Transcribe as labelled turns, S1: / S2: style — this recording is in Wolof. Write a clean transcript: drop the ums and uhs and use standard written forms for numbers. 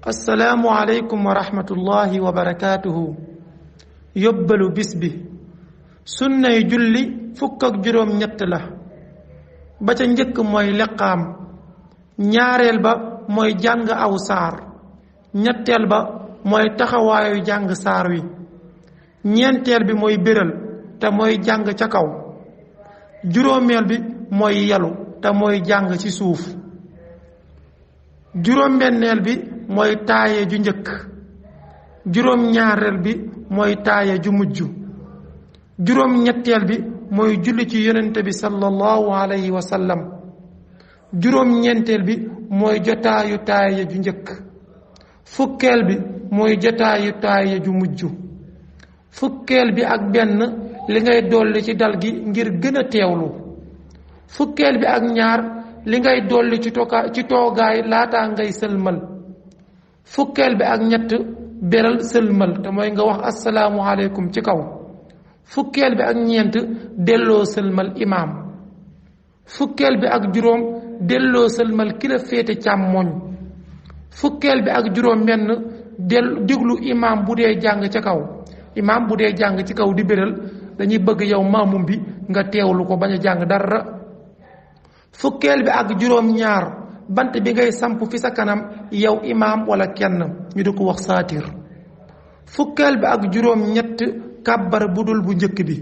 S1: assalaamu aleykum wa rahmatullahi wa barakaatuhu. yóbbalu bis bi sunnay julli fukk ak juróom ñett la. ba ca njëkk mooy liqaam, ñaareel ba mooy jàng aw saar, ñetteel ba mooy taxawaayu jàng saar wi, ñeenteel bi mooy béral te mooy jàng ca kaw, juróomeel bi mooy yalu te mooy jàng ci suuf, juróom-benneel bi mooy taaye ju njëkk, juróom-ñaareel bi mooy taaye ju mujj, juróom-ñetteel bi mooy julli ci yonente bi sallallahu alayhi wa sallam, juróom-ñeenteel bi mooy jotaayu taaye ju njëkk, fukkeel bi mooy jotaayu taaye ju mujj, fukkeel bi ak benn li ngay dolli ci dal gi ngir gën a teewlu, fukkeel bi ak ñaar li ngay dolli ci toogaay laataa ngay sëlmal, fukkeel bi ak ñett beral sëlmal te mooy nga wax assalaamu aleykum ci kaw, fukkeel bi ak ñeent delloo sëlmal imaam, fukkeel bi ak juróom delloo sëlmal ki la féete càmmooñ, fukkeel bi ak juróom benn diglu imaam bu dee jàng ca kaw. imaam bu dee jàng ci kaw di béral dañuy bëgg yow maamum bi nga teewlu ko bañ a jàng dara. fukkeel bi ak juróom ñaar bant bi ngay samp fi sa kanam yow imaam wala kenn ñu di ko wax saatir. fukkeel bi ak juróom ñett kàbbar bu dul bu njëkk bi.